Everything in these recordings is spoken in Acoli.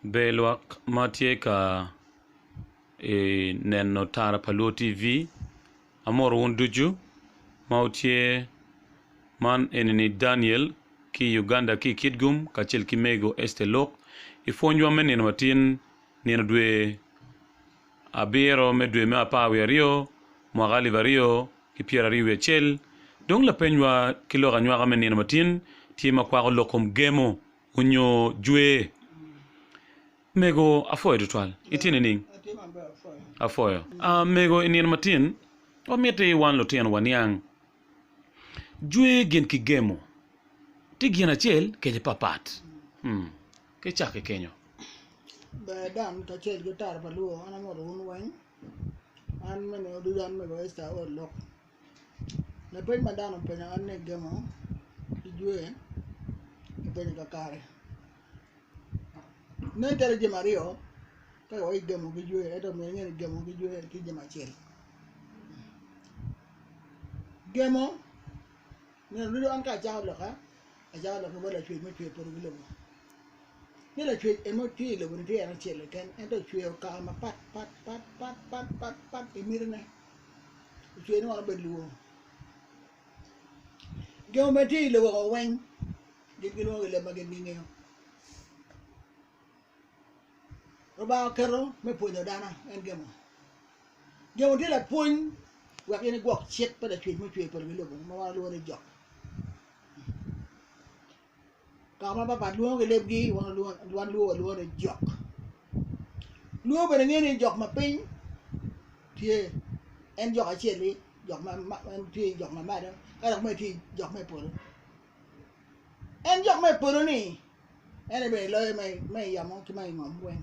Ber lwak ma tye ka neno tara pa luo TV amoto wun ducu ma wutye man eni Daniel ki i Uganda ki i Kitgum kacel ki mego Esther Lok i pwonywa me nino matin nino dwe abiro me dwe me apar wiye aryo mwaka alip aryo ki pyeraryo wiye acel dong lapenywa ki lok anywaka me nino matin tye ma kwako lok kom gemo onyo jwer. Mego apwoyo tutwal. Itye nining? Apwoyo. Mego i nino matin wamiti wan lutino waniang jwer gin ki gemo tye gin acel kece papat. Ki cak ki kenyo. Ber dan kacel ki tara pa luo an amoto wun weng an me nino ducu an mego Esther aol lok. Lapeny ma dano openyo an ni gemo ki jwer openyo kakare nen calo jami aryo ka kiwaco gemo ki jwer ento myero inge ni gemo ki jwer tye jami acel gemo nino ducu an ka acako loka acako lok ki bot lacwec me cweyo polo ki lobo ni lacwec en ma tye i lobo-ni tye en acel keken ento ocweyo kaka mapat pat pat pat pat pat i mitine. Ocwer ni wan obed luo. Jo ma tye i lobo woko weng gin gilwongo ki leb ma gin gingeyo. Lubanga oketo me pwonyo dano en gemo. Gemo tye lapwony wek in igwok cik pa lacwec mucweyo polo ki lobo ma wan walwongo ni jok. Kaka mapat pat lwongo ki lebgi wan luo walwongo ni jok. Luo bene ngeyo ni jok ma piny tye en jok acel-li jok ma en tye i jok ma malo ka dok bene tye i jok ma i polo. En jok ma i polo-ni en aye bene loyo ma i yamo ki ma i ngom weng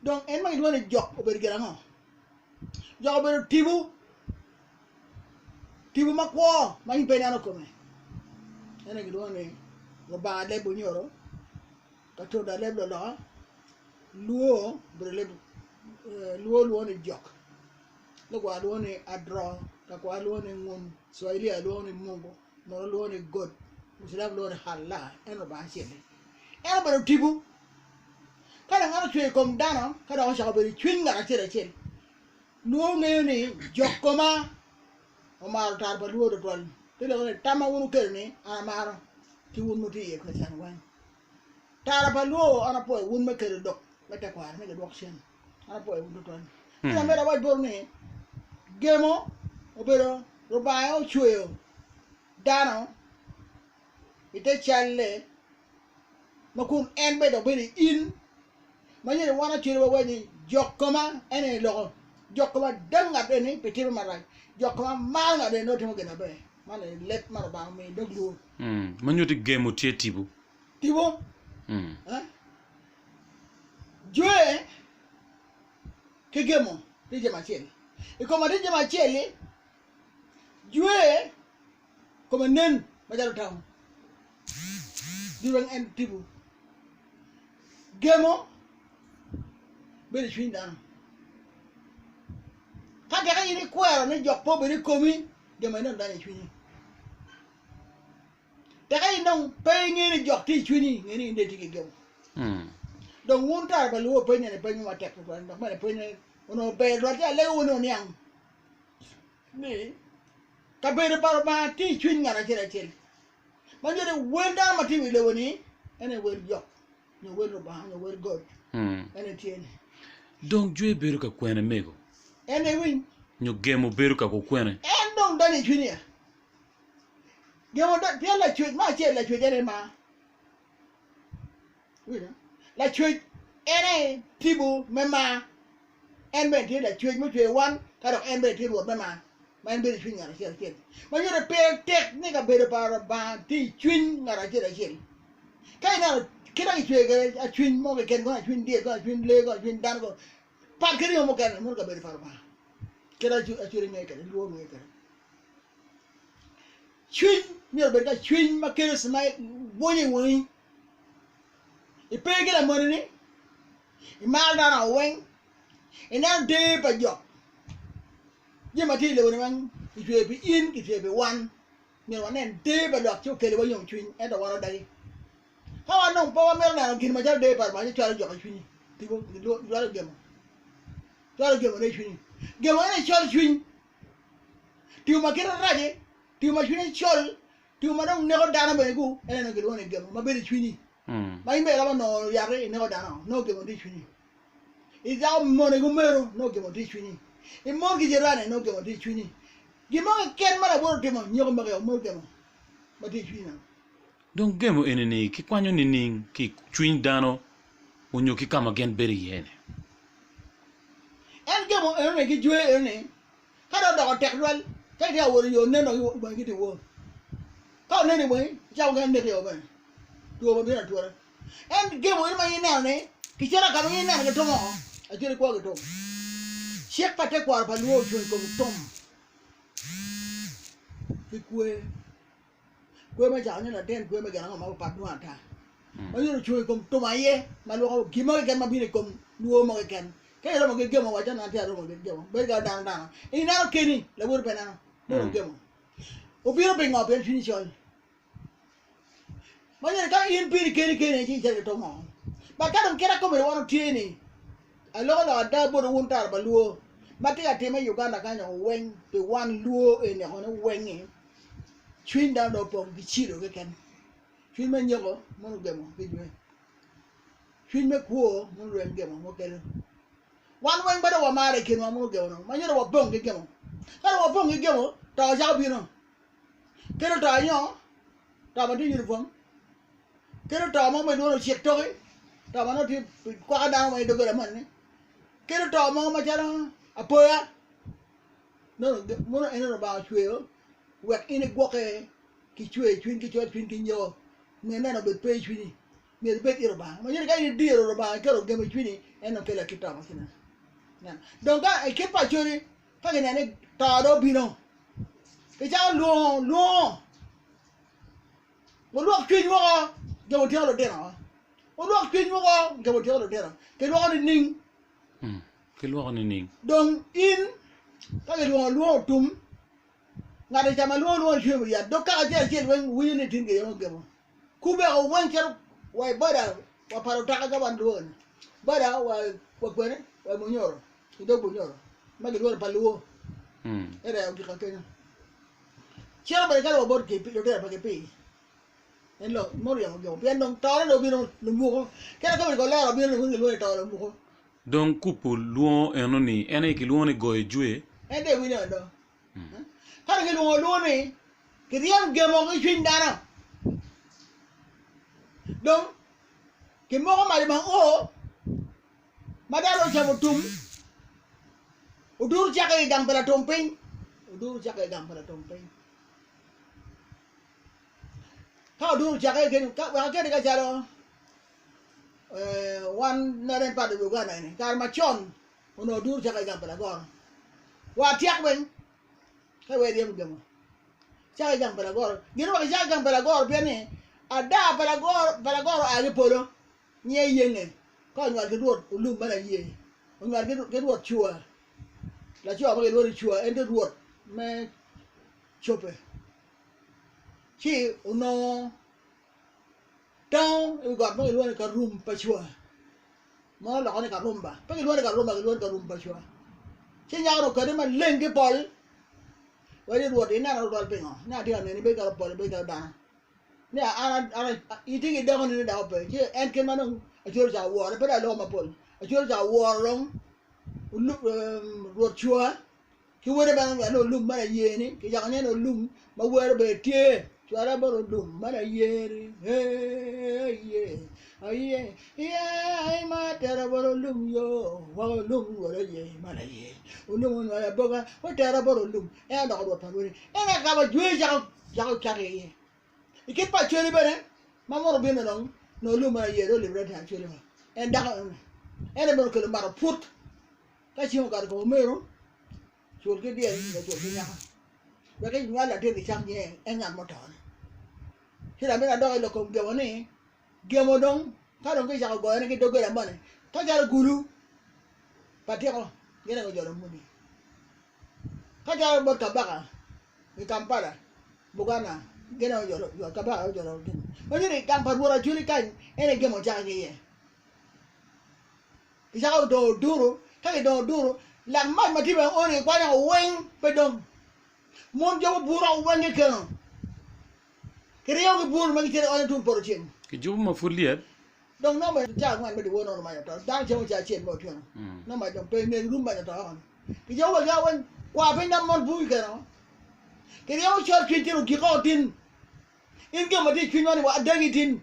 dong en ma kilwongo ni jok obedo gin ango? Jok obedo tipo. Tipo makwo ma in pe ineno kome en aye kilwongo ni Lubanga leb bunyoro Katonda leb loloka Luo obedo leb Luo lwongo ni jok Lugwar lwongo ni adro Kakwar lwongo ni ngum Cwaili lwongo ni mungu Muno lwongo ni god Mucilam lwongo ni Allah en Lubanga acel-li en obedo tipo ka dong en ocweyo kom dano ka dok ocako bedo i cwiny ngat acel acel. Luo ngeyo ni jok koma omaro taro pa luo tutwal te loko ni tam ma wun wukelo ni an amaro ki wun mutye iye kwede weng. Tara pa luo an apwoyo wun me kelo lok me tekwaro me gidwok cen an apwoyo wun tutwal. Ci amito awac botwu ni gemo obedo Lubanga aye ocweyo dano ite calle ma kun en bene dok bedo i in ma myero wan acwele wawac ni jok koma en aye loko jok koma dag ngat eni pi time marac jok koma maro ngat eni nongo timo gin maber man aye leb ma Lubanga omiyo i dog luo. Ma nyuto ni gemo tye tipo. Tipo? Jwer ki gemo tye jami acel. I kom ma tye jami acel-li, jwer Kome nen macalo tau, ducu weng en tipo. Gemo bedo i cwiny dano. Ka teke in ikwero ni jok pe obed i komi, gemo aye dong donyo i cwinyi. Teke in dong pe ingeyo ni jok tye i cwinyi, nge ni in dong itye ki gemo. Dong wun tara pa luo penyo ni peny mo matek tutwal dok bene penye onongo ber tutwal ci alego wun ni wuniang. Ni, kabedo pa Lubanga tye i cwiny ngat acel acel. Ma nyuto ni wel dano ma tye i wi lobo-ni en aye wel jok, nyo wel Lubanga, nyo wel God. En aye tye-ni. Dong jwer bedo ka kwene mego? En aye winy. Nyo gemo bedo ka kukwene? En dong donyo i cwinyi ya. Gemo donyo, pien lacwec me acel, lacwec en aye mar. Iwinyo? Lacwec en aye tipo me mar. En bene tye Lacwec mucweyo wan, ka dok en bene tye Rwot me mar, ma en bedo i cwiny ngat acel acel. Ma nyuto ni pire tek ni kabedo pa Lubanga tye i cwiny ngat acel acel. Ka ineno kit ma kicweyo kwede acwiny mo keken, kono acwiny dyel, kono acwiny lee, kono acwiny dano, kono pat ki ringo mukene, meno kabedo pa Lubanga. Kit acwiny ngeyo kwede, lwor ngeyo kwede. Cwiny myero obed ka cwiny ma kelo cmail, bwonyo i wangi. Ipe ki lamoneni, Imaro dano weng, ineno deyo pa jok, jami ma tye i lobo-ni weng kicweyo pi in, kicweyo pi wan, myero wanen deyo pa lwak ci okeliwa yomcwiny, ento wan odagi. Ka wan dong pe wamito neno gin macalo deyo pa Lubanga ci cwalo jok i cwinyi, tipo, cwalo gemo, cwalo gemone i cwinyi. Gemo en aye col cwiny, tipo ma kite rac-ci, tipo ma cwinye col, tipo ma dong neko dano bene gu, en aye dong kilwongo ni gemo ma bedo i cwinyi. Ma in bene iromo nongo yat-ti ineko dano, nongo gemo tye i cwinyi. Icako mone ki omeru, nongo gemo tye i cwinyi. Imon ki jirani, nongo gemo tye i cwinyi. Gin mo keken ma labwor otimo, nyeko magi o, mono gemo ma tye i cwinyi no. Dong gemo eni-ni kikwanyo nining ki i cwiny dano onyo ki ka ma gin bedo iye-ni? En gemo enoni ki jwer enoni ka dong odoko tek tutwal, ka itye ka wot i yo nen dong wangi gitye wor. Ka oneni wangi, icako gin aneki o bene, two ma bino atura. En gemo eno ma in ineno ni kicito ka ma in ineno ki tum oko, acel ikwo ki tum. Cik pa tekwaro pa Luo ocung i kom tum ki kwer. Kwer me cako ni latin kwer me gin ango ma opat dwong ata. Ma myero ocung i kom tum aye ma lwoko gin mo keken ma bino i kom lwor mo keken. Ka iromo ki gemo wacca ni an tye aromo ki gemo. Bedo calo dano dano. Ineno keni, lawoti pe neno. Meno gemo. Obino pingo? Pien cwinyi col. Ma nyuto ni ka in piri keni keni ci icito ki tum oko. But ka dong kit akomedi wan otye ni aloko lok ada boti wun tara pa lwor ma tye ka time i Uganda kany oko weng pi wan lwor eni oko ni weng-ngi cwiny dano dong opong ki cilo keken, cwiny me nyeko mono ogemo ki jwe, cwiny me kwo mono lweny gemo mo kelo. Wan weng pe dong wamare i kinwa mono gemo dong ma nyuto wapong ki gemo. Ka dong wapong ki gemo to cako bino. Kelo to anyo, to ma tye i uniform, kelo to mo ma ilwongo ni ocik toki, to ma nongo tye kwako dano weng i doggola moni, kelo to mo macalo apoya. Mono en Lubanga ocweyo wek in igwokke ki cwer cwiny ki col cwiny ki nyo myero ineno obed pe i cwinyi myero ibed i Lubanga ma nyuto ka in idiro Lubanga iketo gemo i cwinyi en dong kelo akit to ma kine dong ka i kit pa Acholi ka gineno ni to dong obino gicako lwongo lwongo wulwok cwiny woko gemo tyeko lutino wulwok cwiny woko gemo tyeko lutino kilwoko nining? Kilwoko nining? Dong in, ka gilwongo lwongo otum, ngat i ca ma lwongo lwongo cwiny wi yat, dog kaka acel acel weng winyo ni tin giyemo gemo. Kubeko weng cito wa i boda wa pa lutaka ka wan lwongo ni boda wa wa kwene wa i Munyoro i dog Bunyoro ma gilworo pa Luo. Ento ogika kenyo. Cito bene kadi wa bot lutino pa Kipii. En lok muryemo gemo pien dong tone dong obino lumuko kadi ka obedo kolera obino ni gilwongo ni to lumuko. Dong kupu lwongo eno ni en aye kilwongo ni goyo jwe. En dong iwinyo do. Ka dong kilwongo lwongo ni kiryem gemo ki cwiny dano. Dong kimoko mac ma o ma dano ocamo tum oduro cake i gang pa latum piny oduro cake i gang pa latum piny. Ka oduro ocakke keken wek aketi kacalo wan northern part of Uganda eni kare macon onongo oduro cakke i gang pa lagoro wa atyek weng ka iweko iryemo gemo cako i gang pa lagoro gin wek icak i gang pa lagoro pien ni adaa pa lagoro oa ki i polo nyiye yenge ka onywal ki rwot olum ma laye onywal ki rwot cua laco ma kilwongo ni cua en tye rwot me cobbe. Ci onongo tango i wi got ma kilwongo ni Karum pa Cwa, ma oloko ni Karumba, pe kilwongo ni Karumba, kilwongo ni Karum pa Cwa. Ci nyako-ni okati maleng ki pol, waco ni, Rwot, inena tutwal pingo? Ni atye ka neni, ibedo calo pol, ibedo calo dano. Ni an, an, itye ki dakoni ni dako pe. Ci en kit ma dong Acol ocako wore, pe dong aloko mapol, Acol ocako woro dong Rwot Cwa. Ki wode bene onywalo olum ma layeni, kicako nyinge ni olum ma were bene tye, cwala bot olum ma layeni, aye, aye, ye ai ma tera bot olum yo, wek olum nywal aye ma laye, olum onywalo aboga, otera bot olum, en odoko rwot pa rwodi, en aye ka ma jwer cako cako cako iye. I kit pa Acholi bene, ma mono obino dong nongo olum ma laye dong olibere tyen Acholi wa, en dako enoni, en aye bene okelo mato put. Ka ceng okato i kom omeru, cul ki dyel nyo cul ki nyako, wek inywal latin icak nyinge en ngat muto-ni. Ci dong amito adok i lok kom gemo ni, gemo dong ka dong kicako goyone ki doggola moni, ka calo gulu pa tiko gin aye gujolo muni. Ka calo bot kabaka i Kampala, Buganda. Gin aye ojolo jo kabaka aye ojolo gin. Ma nyuto ni gang pa Rwot Acholi kany en aye gemo ocako ki iye. Kicako odongo oduru, ka kidongo oduru, lak mac ma tye bene oni kikwanyo woko weng pe dong. Mon jo guburo woko weng kekeno. Kiryeyo ki buru ma gicito i ot tung poto ceng. Kijubo ma pud lyet. Dong nongo bene caa angwen me dyewor nongo mac oto. Dano cemo caa acel me otyeno. Nongo mac dong pe myero girum mac oto woko. Kijubo wa weng kwar piny dano mon bur kekeno. Kiryemo col cwiny tin ogik oko tin. In gemo ma tye i cwinywa ni wa adagi tin.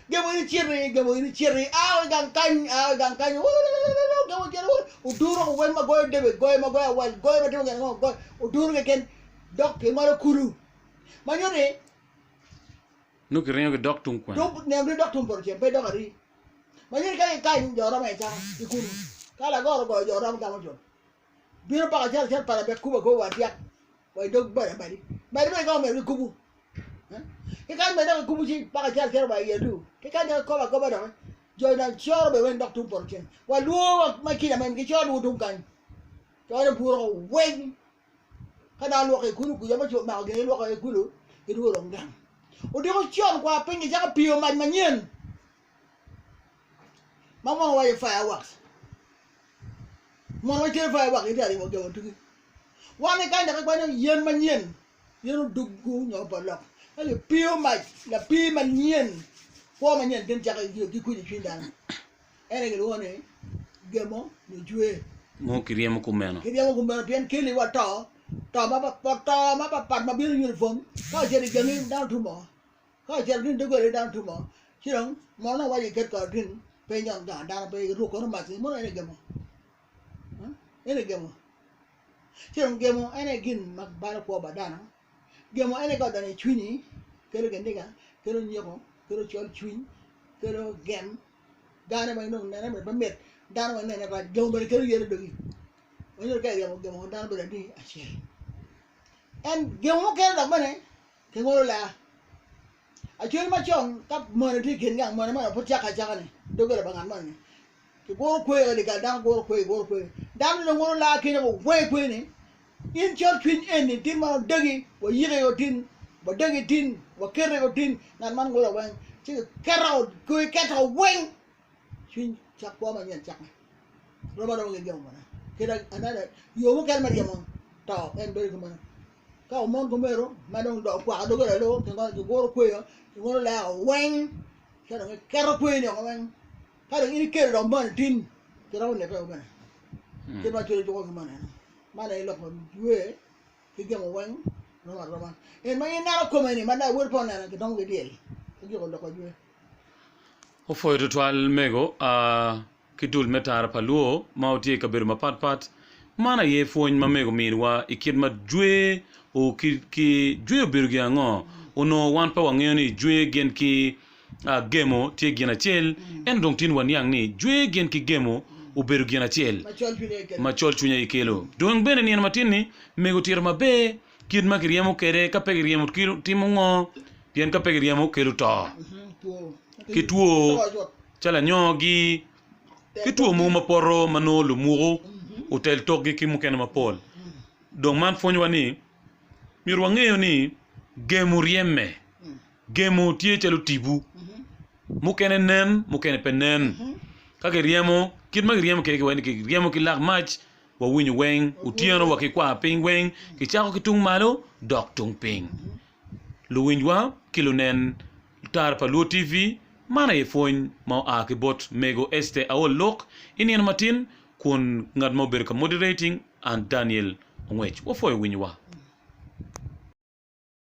Gemo in iciti, gemo in iciti, a i gang kany, a i gang kany, wololololo, gemo ocito, wol, oduro ko weng ma goyo debe, goyo ma goyo awal, goyo ma timo gin ango, goyo, oduro keken, dok kingolo kulu. Ma nyuto ni, Nongo kiringo gidok tung kwene. Tung, neno gidok tung poto ceng, pe dok ari. Ma nyuto ni ka kikany, jo romo i acaka, i kulu. Ka lagoro ogoyo jo romo gamo cut. Bino paka calo calo pala bek kubo akuba wa dyak wa i dog bada badi. Badi bene ka omyero gikubu. Ki kany bene dok gikubu ci paka calo calo wa i adu. Ki kany dok ikobo akoba doki. Jo dong coro bene weng dok tung poto ceng. Wa lwor wa ma kica meno gicoro lwor tung kany. Coro buro ko weng. Ka dano lwoko i kulu kuca ma co mako gin gilwoko i kulu gidwogo dong gang. Odiko con kwa piny gicako piyo mac manyen ma mono waco fireworks. Mono wacito firework gitye ka ryemo gemo tugi. Wan i kany dok ikwanyo yen manyen, yen oduggu nyo opolok ka gipiyo mac lapii manyen kwo manyen tin cako gikwico i cwiny dano. En aye kilwongo ni gemo nyo jwer. Ngo kiryemo kumeno? Kiryemo kumeno pien keli wa to, to ma to mapapat ma bino i uniform ka ocito i gangi dano tumo. Ka ocito tin doggola dano tumo ci dong mono dong waco iket kore tin pe inyon gang dano pe iruk kono mac mono en aye gemo en aye gemo ci dong gemo en aye gin ma balo kwo pa dano gemo en aye ka odonyo i cwinyi kelo kiniga kelo nyeko kelo col cwiny kelo gem dano weng dong nene bene pe mit dano weng nene rac gemo bene kelo yelo i dogi ma nyuto ka iryemo gemo dano bedo adi acel en gemo mukene dok bene Kingolo laa. Acwele macon ka mone tye i kin gang mone ma pud cakke acaka-ni doggola pa ngat moni-ni kiguro kweyo i dyekal dano guro kweyo guro kweyo dano dong ngolo laa kenyo gugwe kweyo-ni in col cwiny eni tin ma wadegi wayiki o tin wadegi tin waketi o tin ngat man ngolo weng ci kiketo kweyo iketo weng cwiny cak kwo manyen cakke rom aroma ki gemo mene kit another yo mukene me ryemo to en bedo kumeno. Ka omon kumeno ma dong dok okwako doggola loo kiguro kweyo kingolo laa weng ci dong iketo kweyoni woko weng ka dong in ikelo dong moni tin kiromo neke woko bene kit ma cwiny juko ki moni eno man aye lok pa jwer ki gemo weng rom aroma en ma in ineno kome ni ma wod pe oneno kiromo ki dyel ki giko lok pa jwer. Opwoyo tutwal mego. Ki dul me tara pa Luo ma otye i kabedo mapat pat, man aye pwony ma mego miniwa i kit ma jwer o ki ki jwer obedo gin ango. Onongo wan pe wangeyo ni jwer gin ki gemo tye gin acel, ento dong tin waniang ni jwer gin ki gemo obedo gin acel ma col cwiny aye kelo. Dong bene nino matin-ni mego otito maber kit ma kiryemo kwede ka pe kiryemo timo ngo pien ka pe kiryemo kelo to ki two. Calo anyogi ki two mogo ma poto ma nongo lumuku otel tokgi ki mukene mapol. Dong man pwonyowa ni myero wangeyo ni gemo ryeme. Gemo tye calo tipo mukene nen mukene pe nen. Ka kiryemo kit ma kiryemo kwede kiwaco ni kiryemo ki lak mac wawinyo weng otyeno wa ki kwar piny weng kicako ki tung malo dok tung piny. Luwinywa ki lunen Tara pa Luo TV, man aye pwony ma oa ki bot Mego Esther Aol Lok i nino matin kun ngat ma obedo ka moderating an Daniel Ongwec. Wapwoyo winyowa.